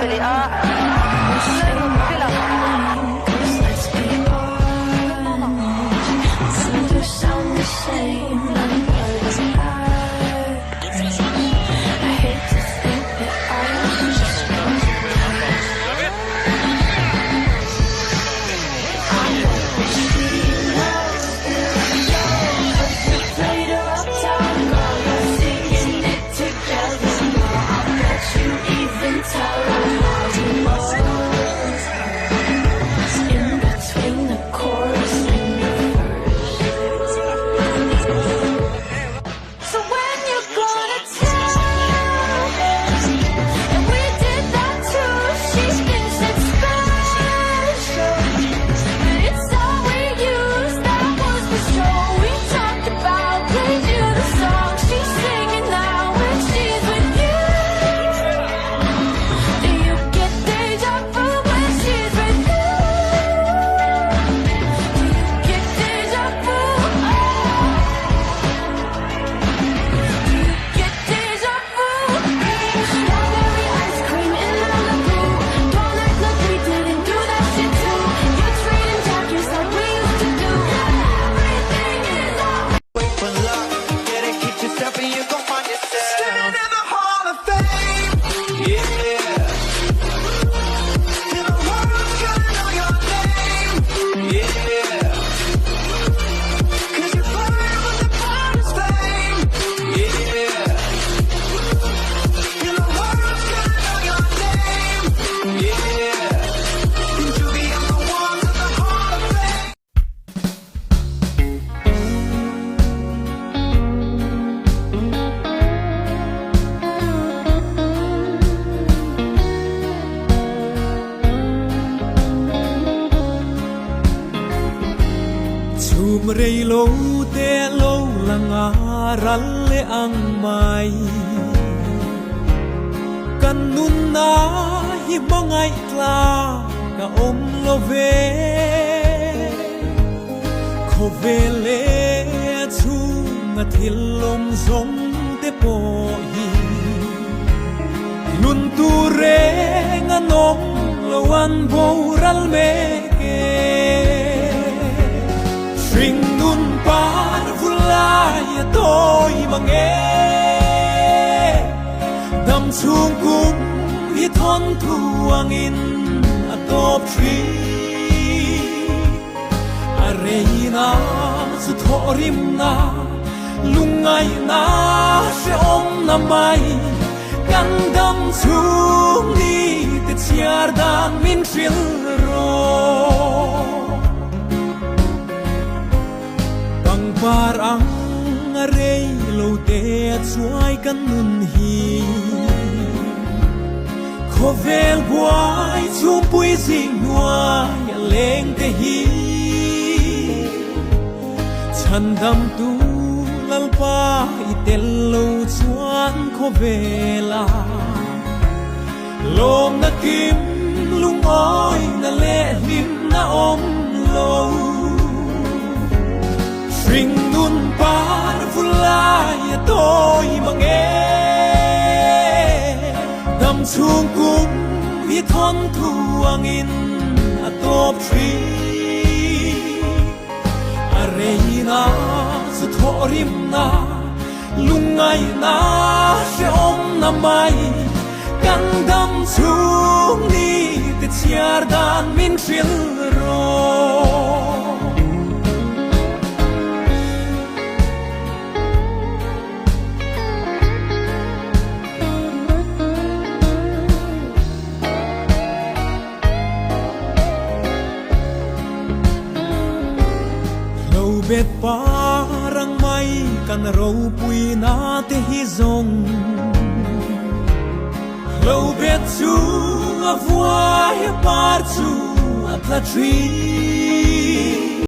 pe leh a. Chhum rei lo te lo lang a ral leh ang mai. Kan nunna hi hmangaih tlak a awm lo ve. Khawvel leh chhunga thil awm zawng te pawh hi nun tur reng an awm lo an boral mek e. Hring nun par vulai a tawi mang e. Dam chhung kum hi thawn thu angin a tawp thin. A reina chu thawh rimna, lungngaihna hrehawmna mai kan dam chhung ni te chhiar dan min hrilh rawh. Pangpar ang a rei lo te a chuai kan nun hi. Khawvel buai chhungpui zing hnuai a leng te hi. Chhandamtu Lalpa i tel lo chuan khawvela lawmna kim lungawina leh hlimna awm lo. Hring nun par vulai a tawi mang e. Dam chhung kum hi thawn thu angin a tawp thin. A reina chu thawh rimna, lungngaihna hrehawmna mai kan dam chhung ni te chhiar dan min hrilh rawh. Hlo bet par ang mai kan ropui na te hi zawng. Hlo bet chu a vuai a par chu a tla thin.